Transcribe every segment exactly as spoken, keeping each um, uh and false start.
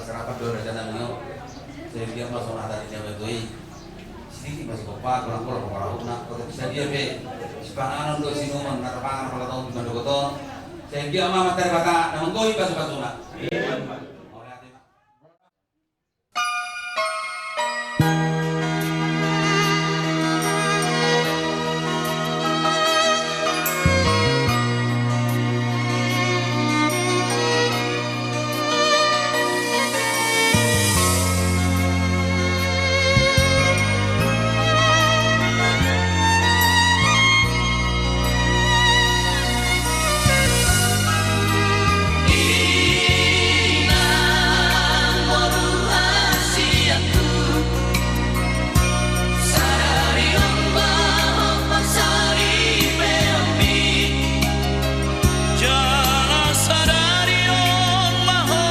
Rapat do raja nami on. Sai biar ma songon hata ni jabat doi. Sidiki ma sigompa, golang-golang ma parahutna. Oto bisa dia pe sipanganon do sinuman na tapangan pala tong di mandogot on. Sai biar ma mantari bata na manggohi pasu-pasuna. Jala sadari on ma ho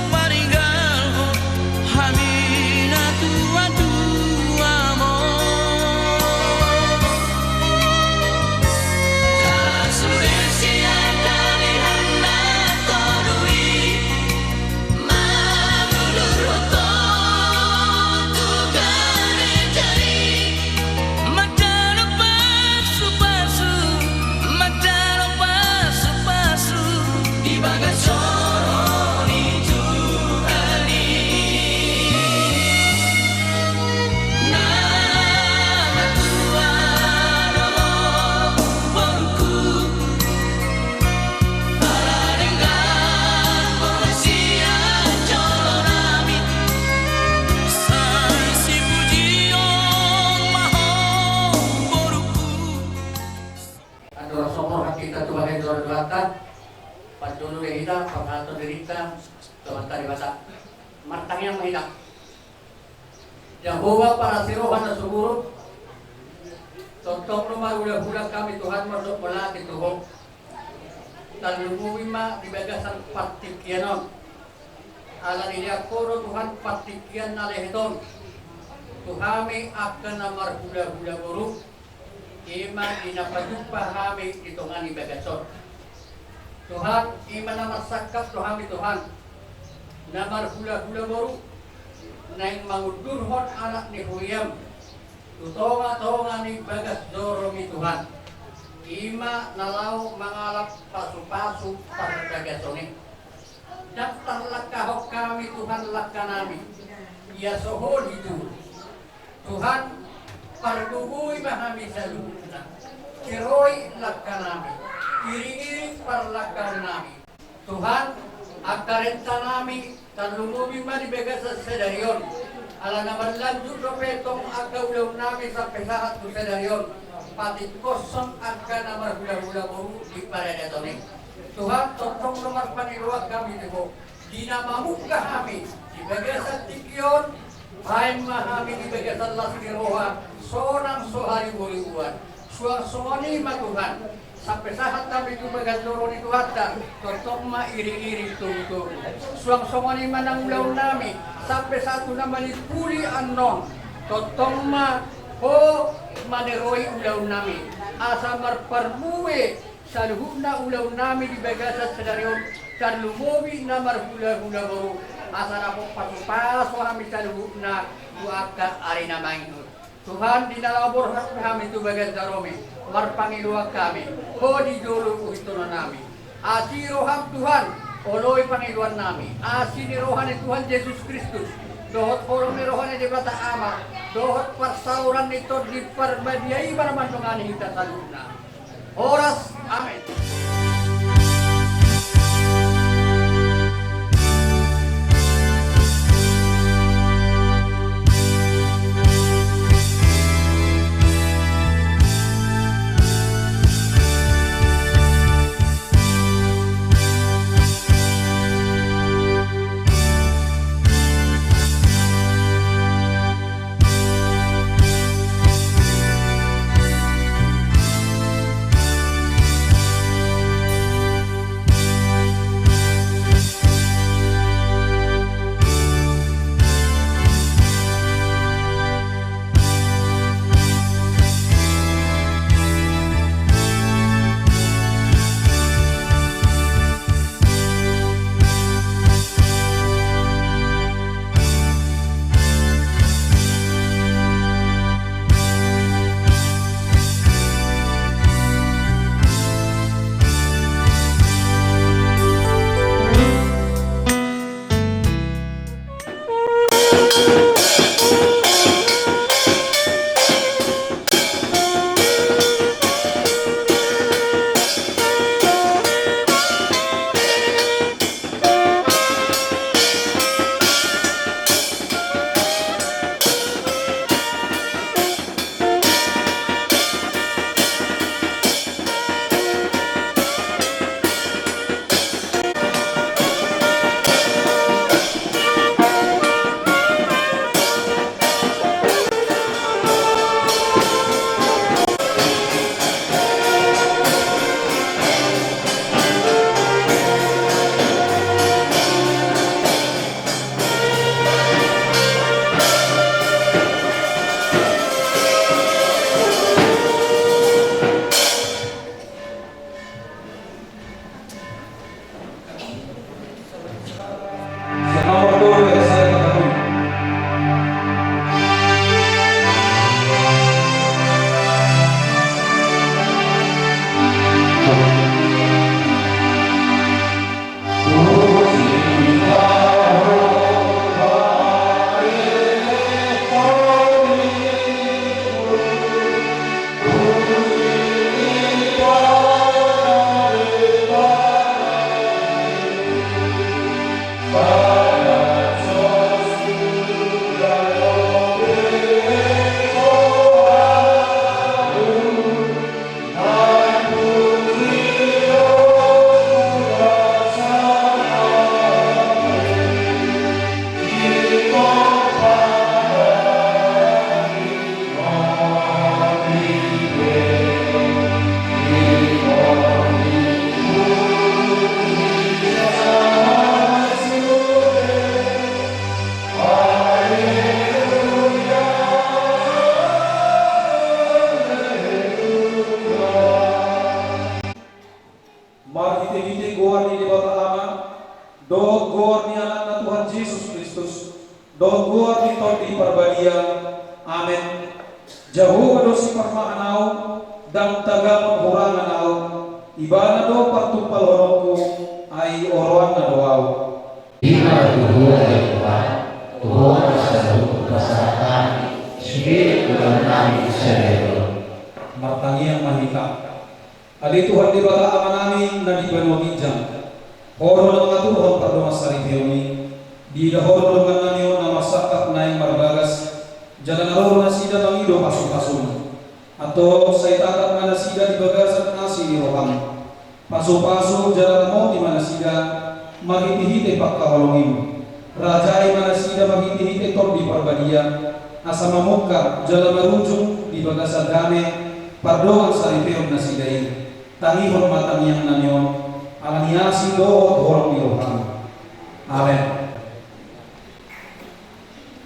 maninggalhon hami na tua-tua on. Jala sude sian hami na tolu i, mangudurhon ho tu gareja i. Manjalo pasu-pasu, manjalo pasu-pasu di bagas joro ni Tuhan i. Na matua do ho, boruku, ala denggan borhat sian jolo nami. Sai sipujion ma ho, boruku. Andorang so borhat hita tu bahen joro ni Tuhanta, parjolo do hita pasahathon dirinta tu Amanta Debata. Martangiang ma hita. Jahowa parasi roha na sumurut, tongtong do marhulahula hami Tuhan mardok mauliate tu Ho. Tarlumobi ma di bagasan partingkian on. Ala dilean Ho do Tuhan partingkian na lehet on tu hami angka na marhulahula boru. I ma di na pajumpa hami di tonga ni bagas on. Tuhan, i ma na marsangkap tu hami Tuhan, na marhulahula boru, naeng mangundurhon anak ni huriaM tu tonga-tonga ni bagas joroMi Tuhan. I ma na laho mangalap pasu-pasu parbagason i. Ndang tarlangkahon hami Tuhan langkanami, ia so Ho di jolo. Tuhan, pargogoi ma hami saluhutna. Tiroi langkanami, iring-iring parlangkaonnami. Tuhan, angka rencanami tarlumobi ma di bagasan sadari on. Ala na marlanjut dope tong angka ulaonnami sampe sahat tu sadari on, patingkoshon angka na marhulahula boru di paradaton i. Tuhan, tongtong do marpangidoan hami tu Ho. Di na mamungka hami di bagasan tingki on, bahen ma hami di bagasan las ni roha, sonang so haribo-riboan. Suang songon i ma Tuhan, sampe sahat hami tu bagas joro ni Tuhanta, tongtong ma iring-iring togu-togu. Suang songon i ma nang ulaonnami, sampe sahat tu na malimpuli annon, tongtong ma Ho maniroi ulaonnami, asa marparbue saluhutna ulaonnami di bagasan sadari on, tarlumobi na marhulahula boru, asa dapot pasu-pasu hami saluhutna tu angka ari na mangihut. Tuhan, di na laho borhat hami tu bagas jaroMi, marpangidoan hami, Ho di jolo huhitehononnami. Asi rohaM Tuhan, oloi pangidoannami, asi ni roha ni Tuhan Jesus Kristus, dohot holong ni roha ni Debata Ama, dohot parsauran ni Tondi Parbadia i ma na mandongani hita saluhutna. Horas. Amen. Marhitehite goar ni Debata Ama, dohot goar ni Anakna Tuhan Jesus Kristus, dohot goar ni Tondi Parbadia. Amen. Jahowa do siparmahan ahu, ndang tagamon hurangan ahu. Ibana do partumpalhononku, ai oroanna do ahu. Ima tutu, ale Tuhan, tu Ho ma saluhut pasahaton nami, sude ulaon nami sadari on. Martangiang ma hita. Ale Tuhan Debata Amanami na di banua ginjang, Ho do na mangaturhon pardongansaripeon i. Diida Ho do dongannami on na marsangkap naeng marbagas, jala na ro do nasida mangido pasupasum. Antong sai tatap ma nasida di bagasan asi ni roham. Pasupasu jala ramoti ma nasida marhitehite pangkaholongim. Rajai ma nasida marhitehite Tondi Parbadia, asa mamungka jala marujung di bagasan dame pardongansaripeon nasida i. Tangihon ma tangiangnami on, ala ni asi dohot holong ni roham. Amen.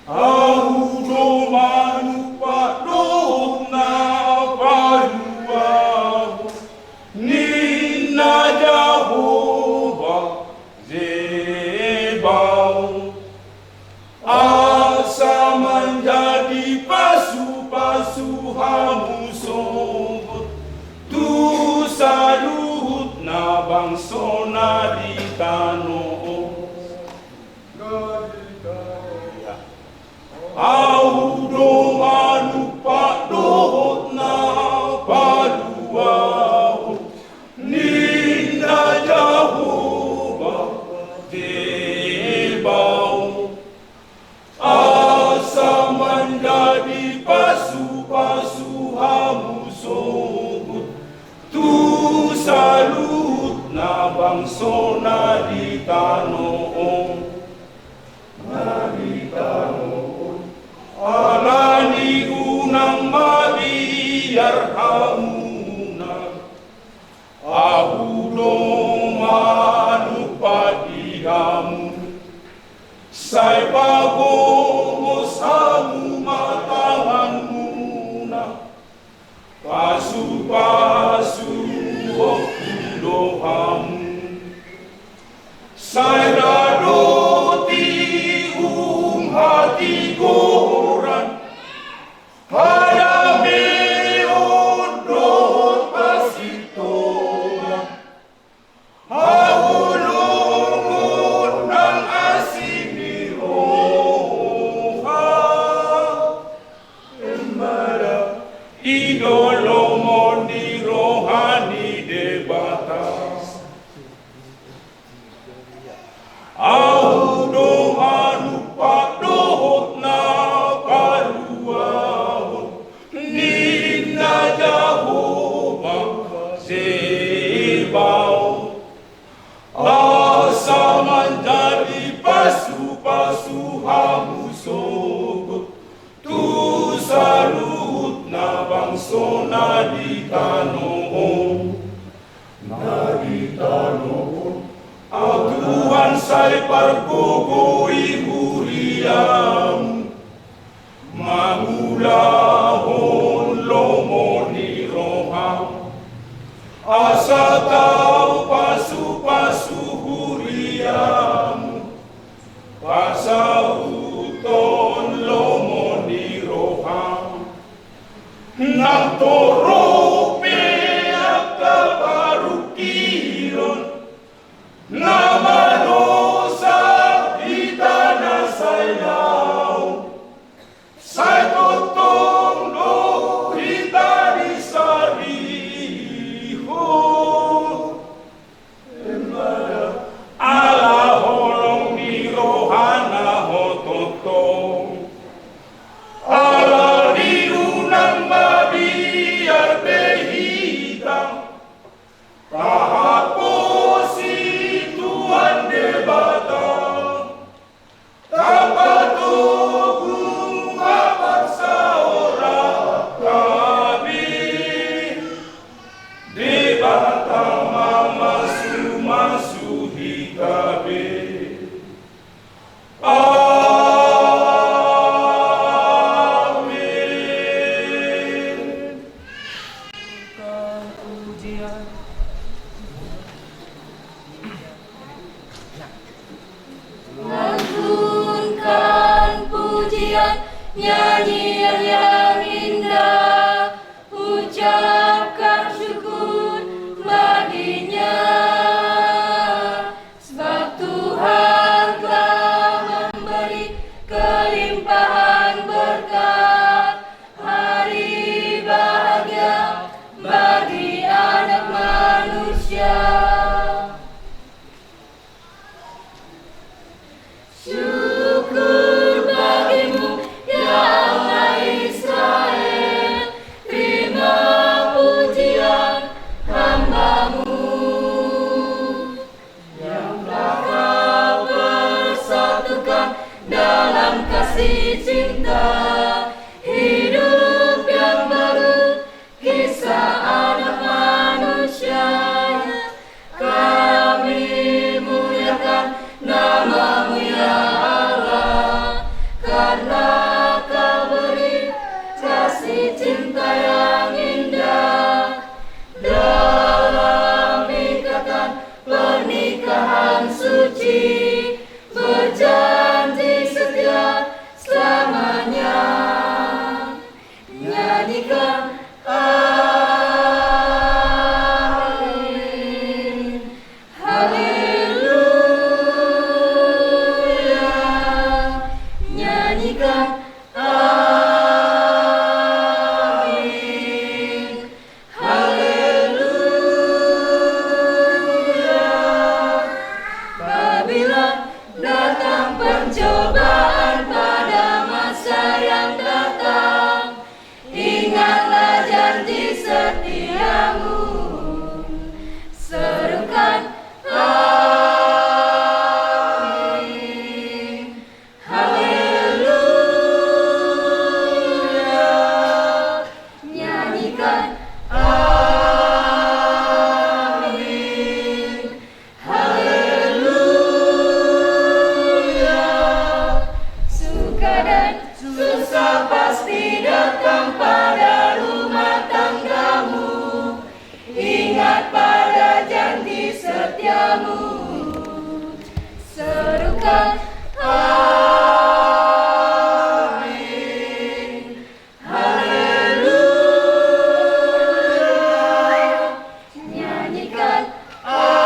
Ahu do manumpak dohot na paluahon, ninna Jahowa Zebaot. Asa manjadi pasupasu hamu sogot tu saluhut na bangso na di tano on. Ahu do manumpak dohot na paluahon, ninna Jahowa Zebaot. Asa manjadi pasupasu hamu sogot tu saluhut na bangso na di tano on. Na di tano on. Ala ni unang mabiar hamuna. Ahu do manumpak di hamu. Sai pagomos hamu ma tanganmuna. Pasupasuonku do hamu. Sai radothon hamu hatigoran, hadameon dohot parsintongan. Haholongon nang asi ni roha. Emma da. I do lomo ni roha ni Debata. Ahu do manumpak dohot na paluahon, ninna Jahowa Zebaot. Asa manjadi pasupasu hamu sogot tu saluhut na bangso na di tano on. Na di tano on, Tuhan, sai pargogoi huriamu, mangulahon lomo ni roham, asa tau pasupasu huriamu, pasauthon lomo ni roham. Nang torop pe angka parungkilon na manosa hita na sai laho, sai tongtong do hita disalihon. Ala holong ni rohana hototong. Ala ni unang mabiar be hita, tahaposi Tuhan Debata. Tapatogu ma parsaoran nami, Debata mamasumasu hita be. Amen. Pujian. Nyanyian yang indah, ucapkan syukur bagi-Nya. Sebab Tuhan telah memberi kelimpahan berkat, hari bahagia bagi anak manusia. Syukur bagi-Mu, ya Allah Israel, terima pujian hamba-Mu, yang telah Kau persatukan dalam kasih cinta, hidup yang baru, kisah anak manusia. Kami muliakan nama-Mu, ya Allah, karena Kau beri kasih cinta yang indah. Dalam ikatan pernikahan suci, berjanji setia selamanya. Nyanyikan amin. Haleluya. Nyanyikan amin. Haleluya. Apabila datang pencobaan pada masa yang datang, ingatlah janji setia-Mu. Serukan amin. Haleluya. Nyanyikan amin. Haleluya. Suka dan susah pasti datang pada rumah tanggamu. Ingat pada janji setia-Mu. Serukan amin. Haleluya. Nyanyikan amin.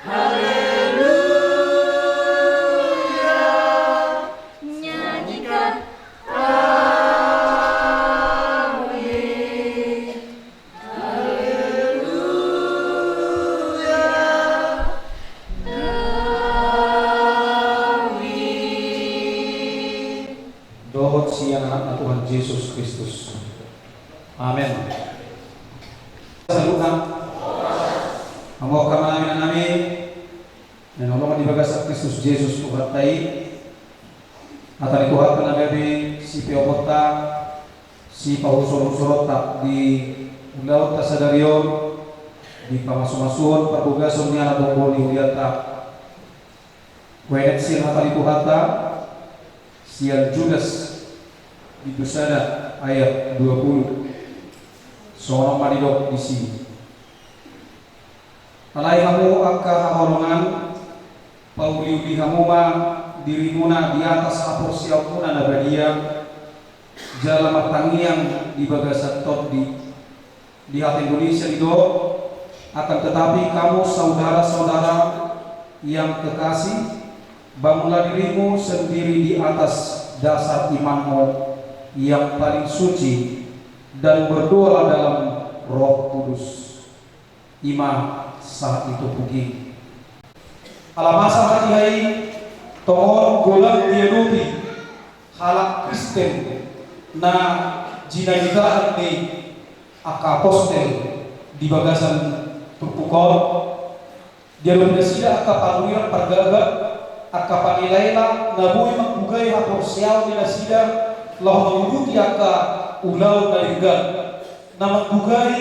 Haleluya. Nyanyikan amin. Haleluya. Amin. Dohot sian Anakna Tuhan Jesus Kristus. Amen. Saluhutna. Hamu angka amang nami, na hinaholongan di bagasan Kristus Jesus Tuhanta i. Hata ni Tuhanta na gabe sipeoponta, sipahusorhusoronta di ulaonta sadari on, di pamasumasuon parbagason ni anak dongan ni huria ta. Huennet sian hata ni Tuhanta, sian Judas bindu sada ayat dua pulu. Songon on ma didok disi. Alai hamu angka haholongan, pauliuli hamu ma dirimuna di atas haporseaonmuna na badia, jala martangiang di bagasan tondi. Di hata Indonesia didok, akan tetapi kamu saudara-saudara yang kekasih, bangunlah dirimu sendiri di atas dasar imanmu yang paling suci, dan berdoalah dalam Roh Kudus. I ma sahat ni turpuk i. Ala masa hatiha i, tongon godang diadopi halak Kristen na jinajinahan ni angka apostel di bagasan turpuk on. Diadopi nasida angka panurirang pargabang, angka pangelaela na boi manggugai haporseaon ni nasida laho manguduti angka ulaon na denggan, na manggugai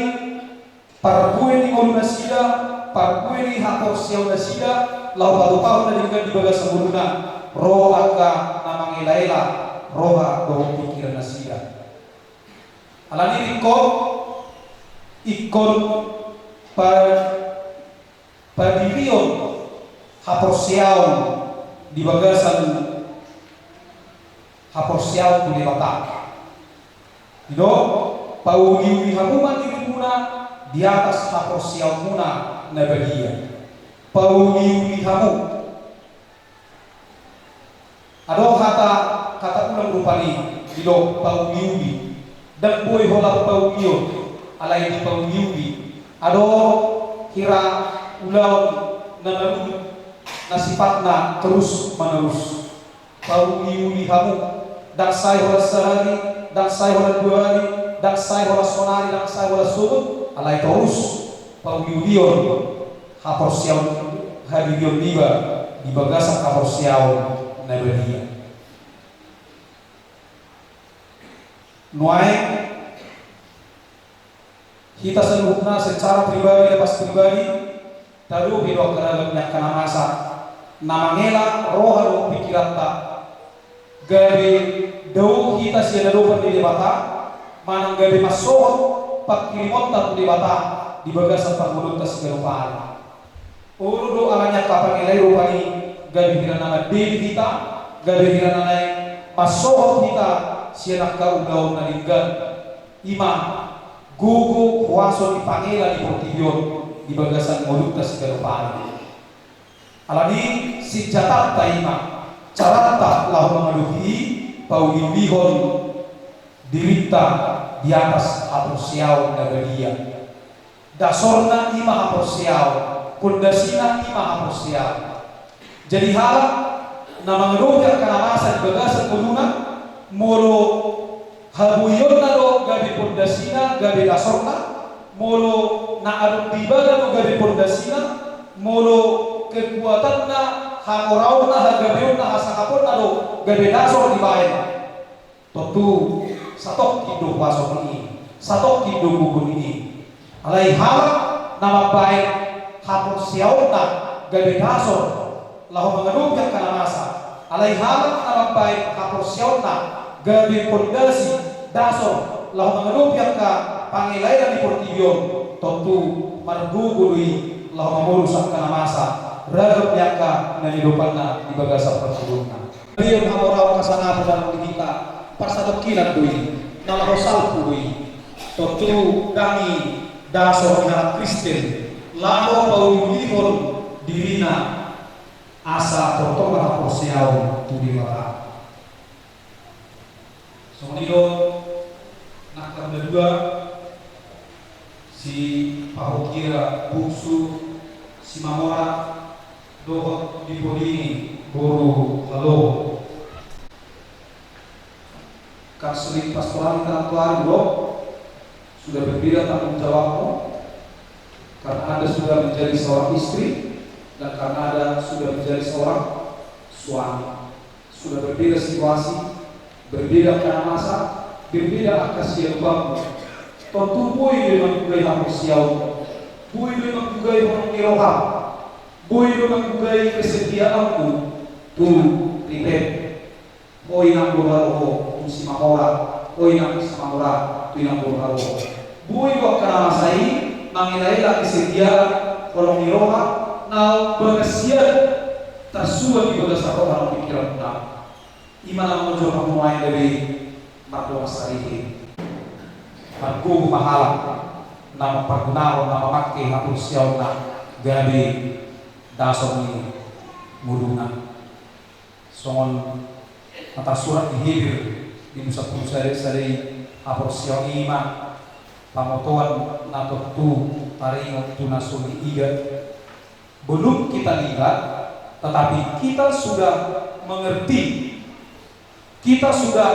parbue ni ngolu nasida, parbue ni haporseaon nasida, laho patupahon na denggan di bagasan ngoluna, ro angka na mangelaela roha dohot pingkiran nasida. Alani i ingkon, ingkon pa-, padirion haporseaon di bagasan haporseaon tu Debata. Didok, pauliuli hamu ma dirimuna di atas haporseaonmuna na badia. Pauliuli hamu. Adong hata, hata ulang rupani, didok pauliuli. Ndang boi holan paulion, alai dipauliuli. Adong hira ulaon na marudut, na sifatna terus menerus. Pauliuli hamu, ndang sai holan sahali, ndang sai holan dua hali, ndang sai holan sonari, ndang sai holan sogot, alai torus pauliulion haporseaon, hadirion niba di bagasan haporseaon na badia. Nuaeng, hita saluhutna secara pribadi lepas pribadi, tadok i do angka ragam ni angka na masa na mangela roha dohot pingkiranta, gabe dao hita sian adopan ni Debata, manang gabe mansohot pangkirimonta tu Debata di bagasan parngoluonta siganup ari. Olo do alani angka pangela i rupani gabe hira na mandele hita, gabe hira na naeng mansohot hita sian angka ulaon na denggan. I ma gogo, huaso ni pangela ni portibi on di bagasan ngolunta siganup ari. Alani sinjatanta i ma, caranta laho mangadopi i, pauliulihon dirinta di atas haporseaon na badia. Dasorna i ma haporseaon, pondasina i ma haporseaon. Jadi halak na mangadopi angka na masa di bagasan ngoluna, molo haboionna do gabe pondasina, gabe dasorna, molo na adong di ibana do gabe pondasina, molo kekuatanna, hamoraonna, hagabeonna, hasangaponna do gabe dasor dibaen. Tontu satongkin do huaso ni i, satongkin do gogo ni i. Alai halak na mambaen haporseaonna gabe dasor laho mangadopi angka na masa, alai halak na mambaen haporseaonna gabe pondasi, dasor laho mangadopi angka pangelaela ni portibi on, tontu margogo do i laho mamolus angka na masa, ragam ni angka na niadopanna di bagasan parngoluonna. Baen hamoraon, hasangapon di hita, parsatongkinan do i, na laho salpu do i. Tontu ndang i dasor ni halak Kristen laho pauliulihon dirina asa tortor ma haporseaon tu Debata. Songon i do nang hita na dua, si Pahokia Bungsu Simamora dohot Dipodini boru Haloho. Kan sering pastoral kita nantuari, bro. Sudah berbeda tanggung jawabmu, karena Anda sudah menjadi seorang istri dan karena Anda sudah menjadi seorang suami. Sudah berbeda situasi, berbeda angka na masa, berbeda angka sialupanmu. Tontu boi do i manggugai haporseaonmu, boi do i manggugai holong ni roham, boi do i manggugai kesetiaanmu tu ripem. Ho inang boru Haloho, tu Simamora, ho inang Simamora, tu inang boru Haloho. Boi do angka na masa i mangelaela kesetiaan, holong ni roha, naung bagas sian tarsuan di bagasan roha dohot pingkiranmuna. I ma na manjou hamu nuaeng gabe mardongan saripe. Margogo ma halak na mamparguna, na mamangke haporseaonna gabe dasor ni ngoluna. Songon na tarsurat di Heber di sampulu sada, sada i, haporseaon i ma pamotoan na tontu taringot tu na so diida. Belum kita lihat, tetapi kita sudah mengerti, kita sudah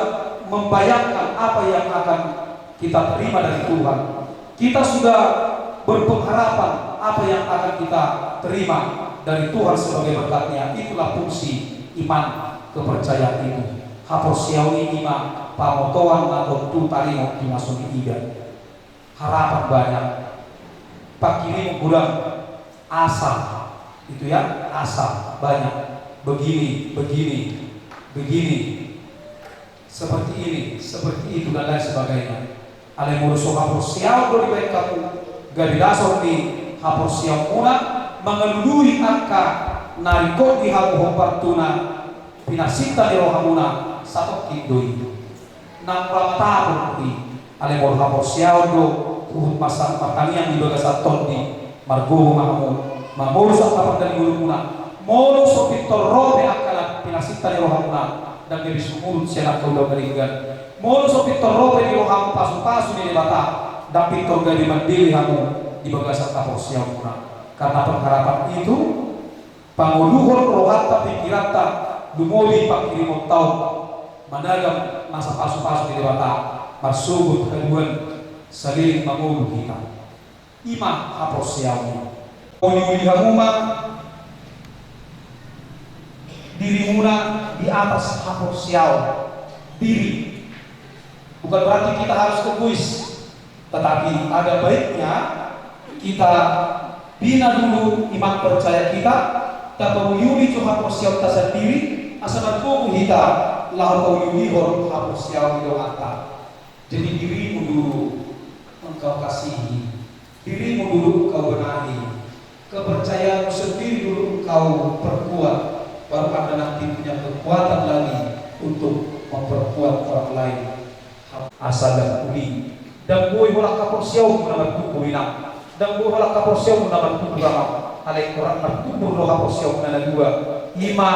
membayangkan apa yang akan kita terima dari Tuhan. Kita sudah berpengharapan apa yang akan kita terima dari Tuhan sebagai berkat-Nya. Itulah fungsi iman, kepercayaan itu. Haporseaon i ma pamotoan na tontu taringot tu na so diida. Harapan banyak, pangkirimon godang, asa, itu ya, asa banyak, begini, begini, begini, seperti ini, seperti itu, dan lain sebagainya. Alai molo so haporseaon do dibaen hamu gabe dasor ni haporseaonmuna, mangalului angka Na ringkot di hamu hombar tu na pinasinta ni rohamuna, satongkin do i. Na mura matahon i, alai molo haporseaon do, huhut masa martangiang di bagasan tondi, margogo ma hamu, mamolus angka pardaliolmuna, molo so pintor ro pe angka na pinasinta ni rohamuna, ndang gabe sumurut sian angka ulaon na denggan. Molo so pintor ro pe di rohamu pasupasu ni Debata, ndang pintor gabe mandele hamu di bagasan haporseaonmuna. Karena pengharapan itu, pangoluhon rohanta, pingkiranta, lumobi pangkirimonta on, managam nasa pasupasu ni Debata, marsogot haduan saleleng mangolu hita. I ma haporseaon i. Uliuli hamu ma dirimuna di atas haporseaon diri. Bukan berarti kita harus egois. Tetapi ada baiknya kita bina dulu iman percaya kita, tapauliuli tu haporseaonta sandiri, asa margogo hita laho pauliulihon haporseaon ni donganta. Jadi dirimu dulu engkau kasihi, dirimu dulu engkau benahi, kepercayaanmu sendiri dulu engkau perkuat, baru Anda nanti punya kekuatan lagi untuk memperkuat orang lain. Asa ndang uli, ndang boi holan haporseaonmu na martumbur, inang, ndang boi holan haporseaonmu na martumbur, amang, alai holan martumbur do haporseaonmuna na dua, i ma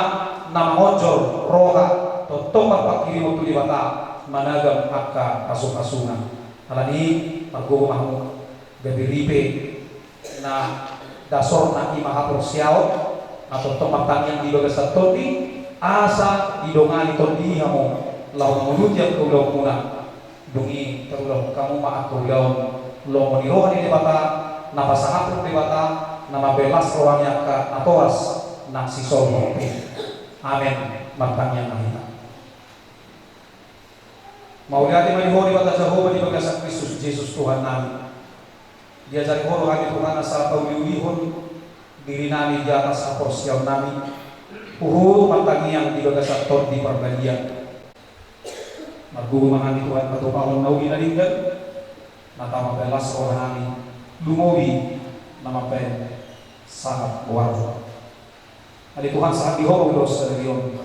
na mangonjor roha tongtong marpangkirimon tu Debata, managam angka pasupasuna. Alani i margogo ma hamu, gabe ripe na dasorna i ma haporseaon, na tongtong martangiang di bagasan tondi, asa didongani tondi i hamu, laho mangoluti angka ulaonmuna. Dung i tarulahon hamu ma angka ulaon lomo ni roha ni Debata, na pasangaphon Debata, na mambahen las roha ni angka natoras nang sisolhot pe. Amen. Martangiang ma hita. Mauliate ma di Ho Debata Jahowa di bagasan Kristus Jesus Tuhannami. Diajari Ho do hami, Tuhan, asa pauliulihon dirinami di atas haporseaonnami, huhut martangiang di bagasan Tondi Parbadia. Margogo ma hami, Tuhan, patupahon na uli na denggan, na tama mambahen las rohanami, lumobi na mambahen sangap goarmu. Ale Tuhan, sahat di Ho ma ulaon sadari on.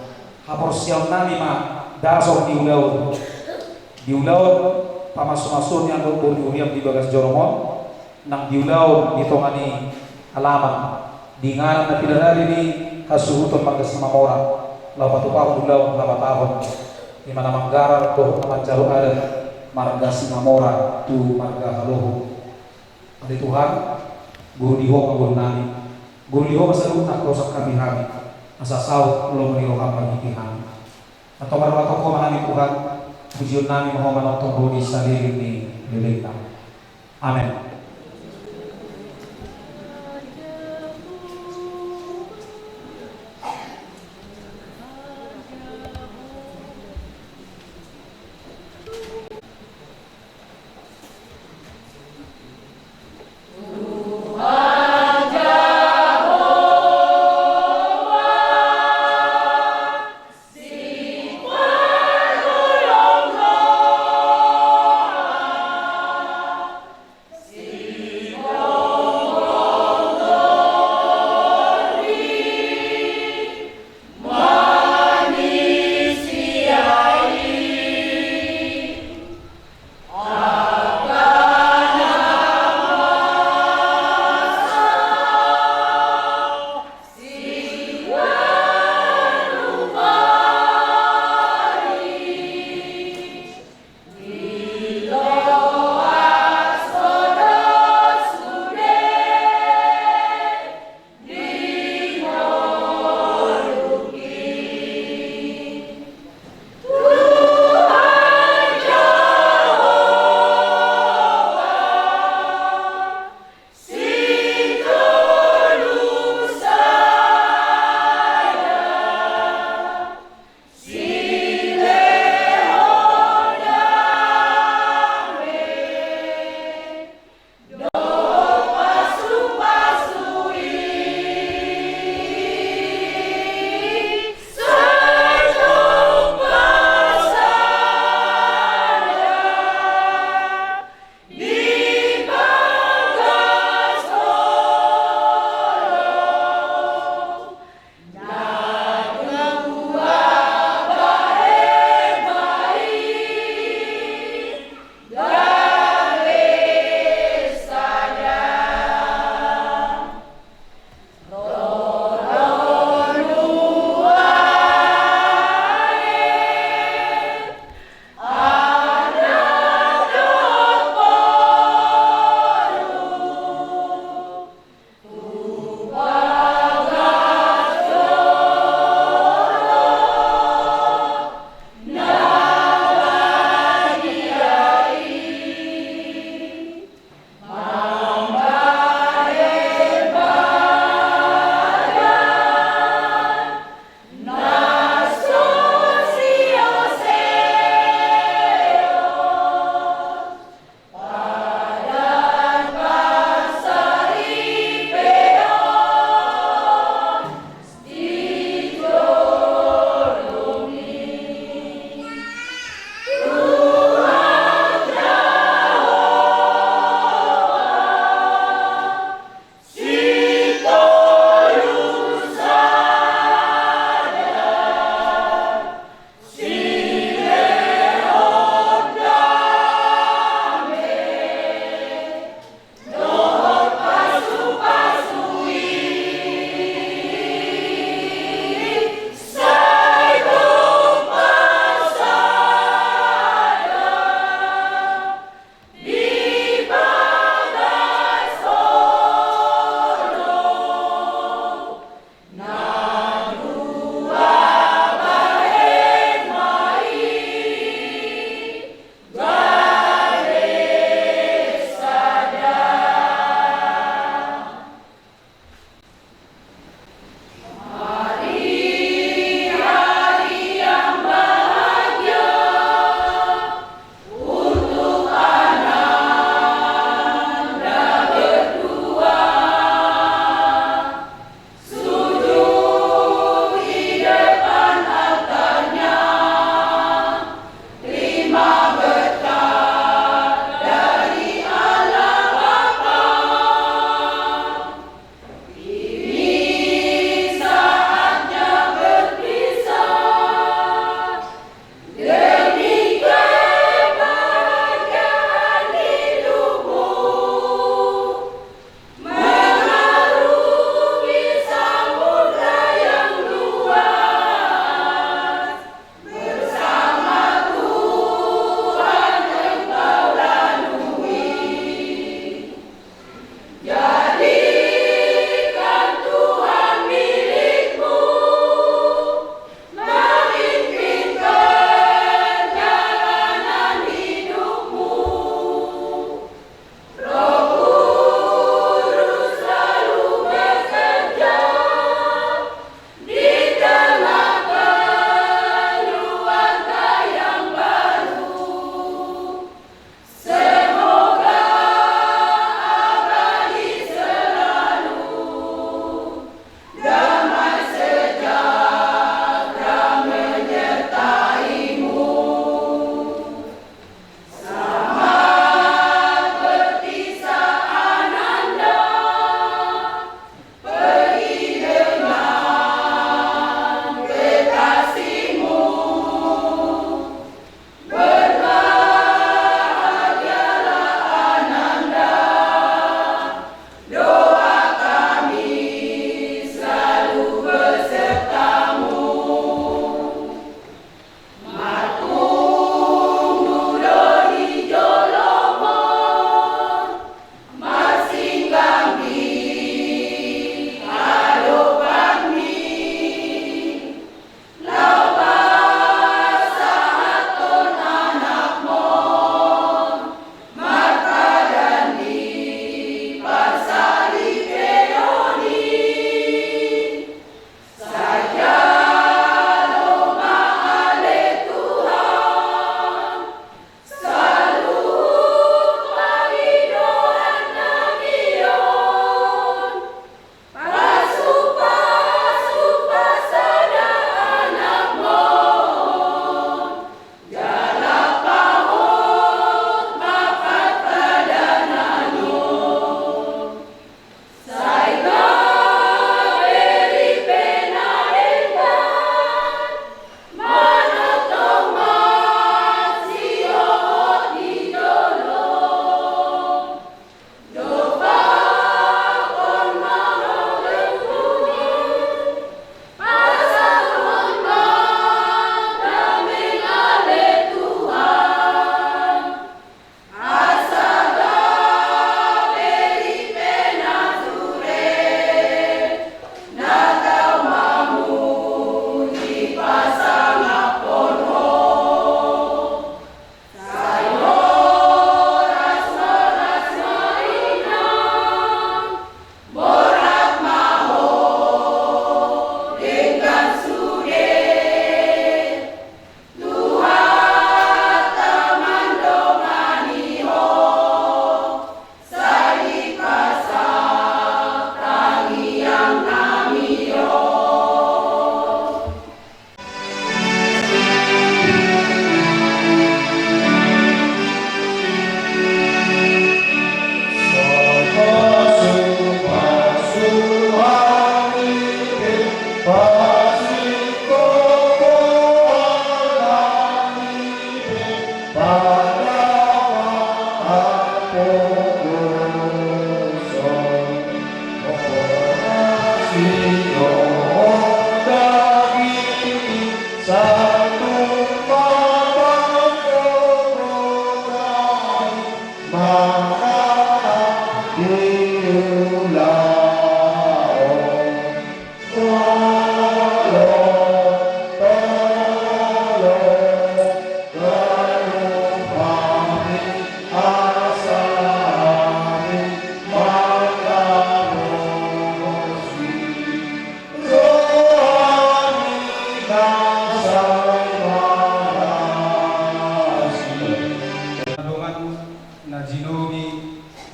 Haporseaonnami ma dasor ni ulaon, di ulaon pamasumasuon ni angka boru ni huriam di bagas joro on, nang di ulaon di tonga ni alaman, di inganan na pinarade ni hasuhuton marga Simamora, laho patupahon ulaon habatahon, i ma na manggarar dohot na manjalo adat marga Simamora tu marga Haloho. Ale Tuhan, guru di Ho ma ngolunami, guru di Ho ma saluhutna angka usaphami hami, asa saut lomo ni roham marhite hami. Antong marhata Ho ma hami, Tuhan, pujionnami ma Ho manongtong ro di saleleng ni lelengna. Amen.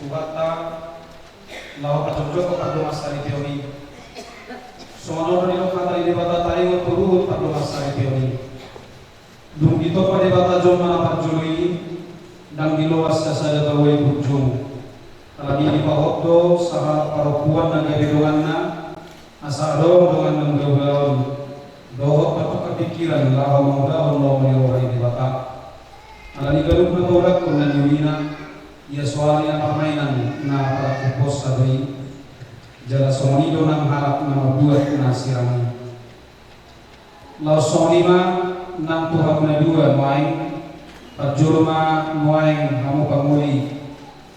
Tuhanta, laho pajongjongkon pardongansaripeon i. Songon on do didok hata ni Debata, taringot tu ruhut pardongansaripeon i. Dung ditompa Debata jolma na parjolo i, ndang diloas sian sada baoa i burju. Alani i dipahot do sahalak parompuan na gabe donganna, asa adong dongan na mula-ula on, dohot martukar pingkiran laho mangulahon lomo ni roha ni Debata. Alani ganup na paulakhon na niulina, ia soal ni na parmainan na parangkup bossa do i. Jala songon i do nang halak na mambuat na sirang i. Laos songon i ma nang tu hamu na dua nuaeng. Parjolo ma nuaeng hamu pangoli,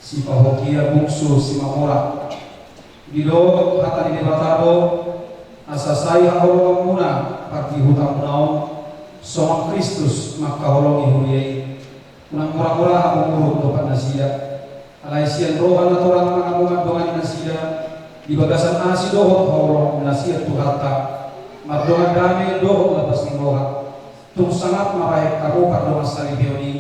Sipahokia bungsu Simamora. Didok hata ni Debata do, asa sai haholonganmuna pardihutamuna on, songon Kristus mangkaholongi huria i. Unang mura-mura hamu muruk dompak nasida. Alai sian roha na torang ma hamu mandongani nasida, di bagasan asi dohot haholongan nasida Tuhanta, mardongan dame dohot lapas ni roha. Tung sangap mabahen hamu pardongansaripeon i,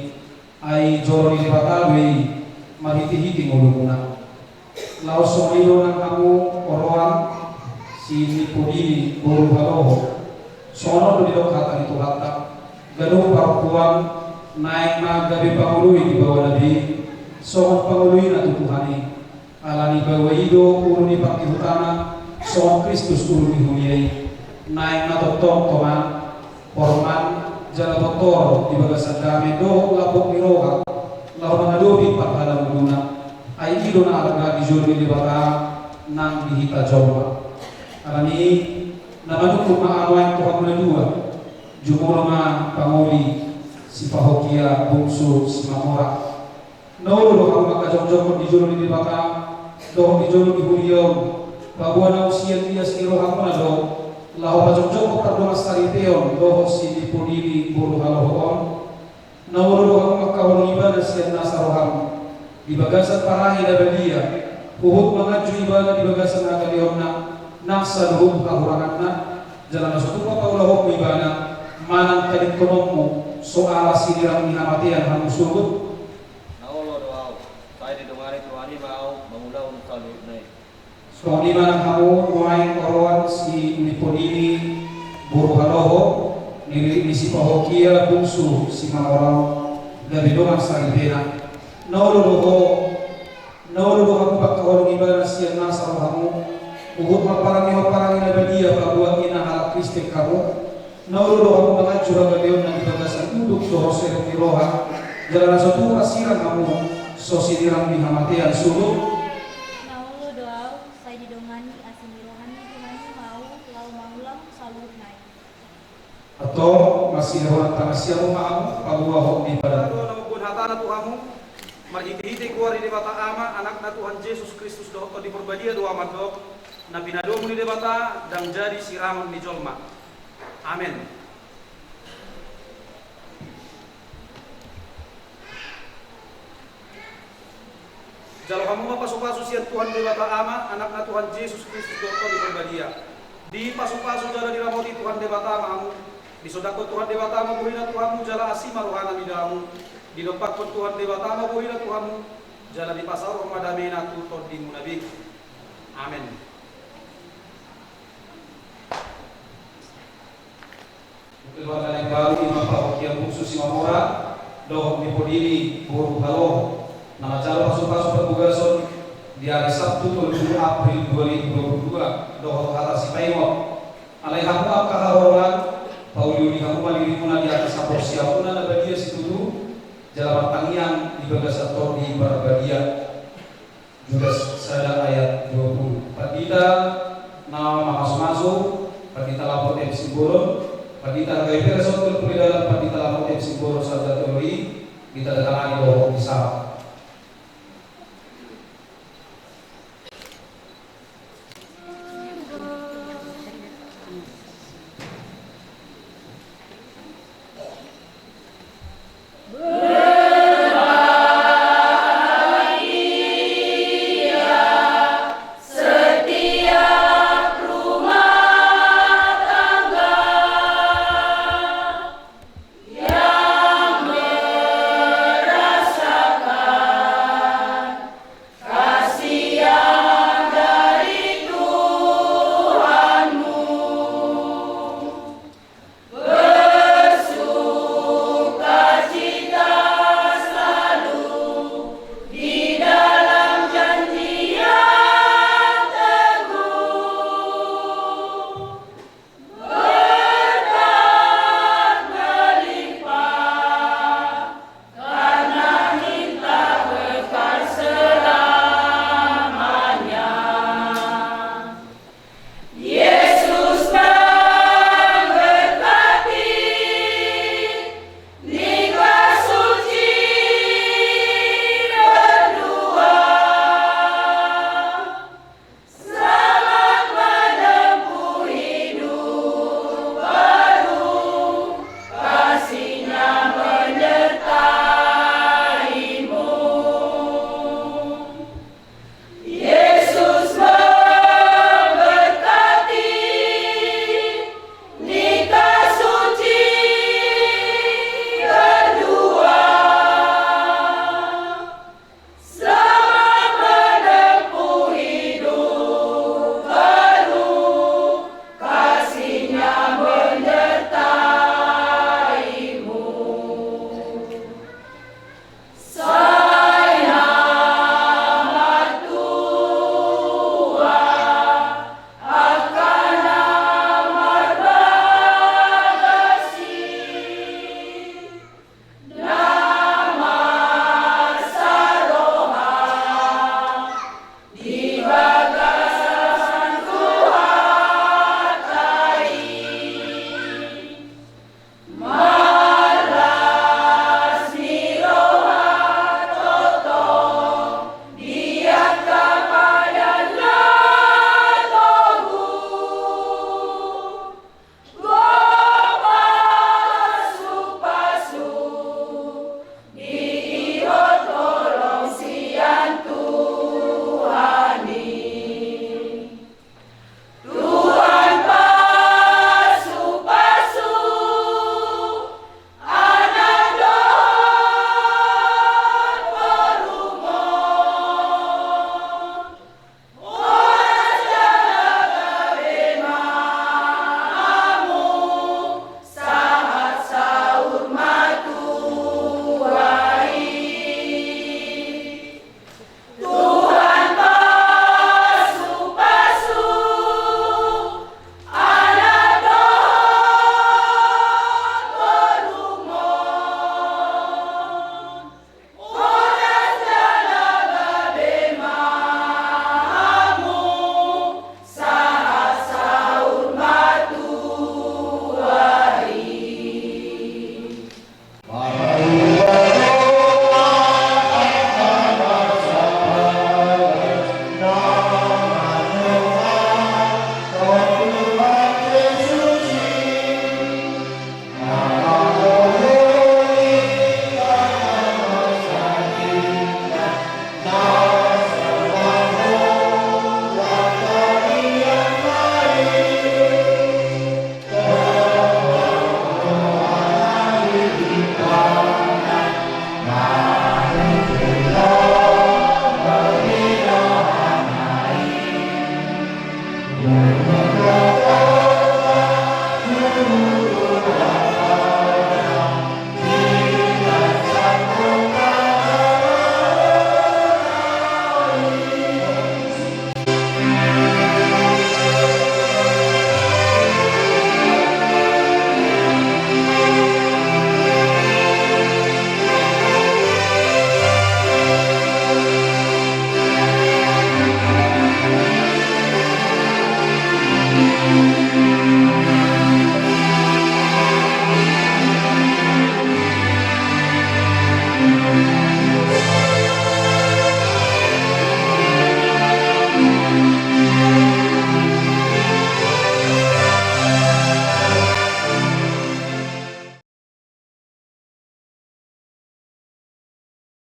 ai joro ni Debata do i marhite-hite ngolumuna. Laos songon i do nang hamu oroan, si Nipodini boru Haloho. Songon on do didok hata ni Tuhanta, ganup parompuan naeng ma gabe pangoloi di baoana be, songon pangoloina tu Tuhan i. Alani baoa i do ulu ni pardihutamuna, songon Kristus ulu ni huria i. Naeng ma tongtong toman, porman, jala bontor di bagasan dame dohot lapok ni roha, laho mangadopi parhalanguluna. Ai i do na arga di jolo ni Debata nang di hita jolma. Alani i, na manungkun ma au nuaeng tu hamu na dua. Jumolo ma pangoli, Sipahokia bungsu Simamora. Na olo do hamu mangkajongjongkon di jolo ni Debata dohot di jolo ni huria on, paboa naung sian ias ni rohamuna do laho pajongjongkon pardongansaripeon dohot si Nipodini boru Haloho on. Na olo do hamu mangkaholongi ibana sian nasa rohamu di bagasan parange na badia, huhut manganju ibana di bagasan hagaleonna nang saluhut hahuranganna, jala na so tung paulahonmu ibana manang tadingkononmu so ala sinirang ni hamatean hamu sogot? Na olo do au, sai didongani Tuhan i ma au mangulahon saluhutna i. Songon i ma nang hamu nuaeng oroan, si Nipodini boru Haloho, niririt ni Sipahokia bungsu Simamora, gabe dongan saripena. Na olo do ho, na olo do hamu mangkaholongi ibana sian nasa rohamu, huhut marparangehon parange na badia paboa i na halak Kristen hamu? Na olo do hamu manganju hagaleonna di bagasan udut dohot serep ni roha, jala na so tung parsirang hamu so sinirang ni hamatean sogot? Na olo do au, sai didongani asi ni roha ni Tuhan i ma au laho mangulahon saluhutna i. Antong, marsihohot tangan siamun ma hamu, paboahon ni padan. Dua na mamboan hatana tu hamu, marhite-hite goar ni Debata Ama, Anakna Tuhan Jesus Kristus dohot Tondi Parbadia do au mandok, na pinadomu ni Debata ndang jadi sirangon ni jolma. Amen. Jalo hamu ma pasu-pasu sian Tuhan Debata Ama, Anakna Tuhan Jesus Kristus dohot Tondi Parbadia. Dipasu-pasu jala diramoti Tuhan Debata ma hamu. Disondangkon Tuhan Debata ma bohina tu hamu jala asi ma rohana mida hamu. Didompakkon Tuhan Debata ma bohina tu hamu, jala dipasaorhon ma damena tu tondimuna be. Amen. Keluarga na imbaru, ima Sipahokia bungsu Simamora dohot Nipodini boru Haloho, na manjalo pasu-pasu parbagason di ari Sabtu tolu pulu April dua ribu dua pulu dua, dohot hata sipaingot. Alai hamu angka haholongan, pauli-uli hamu ma dirimuna di atas haporseaonmuna na badia situtu, jala martangiang di bagasan Tondi Parbadia. Judas sada ayat dua pulu. Pandita na mamasu-masu, Pandita Lampot M Simbolon, Pandita Hargai Persson, terpulih dalam Pandita Lampot M Simbolon, sabda teologi, ditandatangani dohot disahap.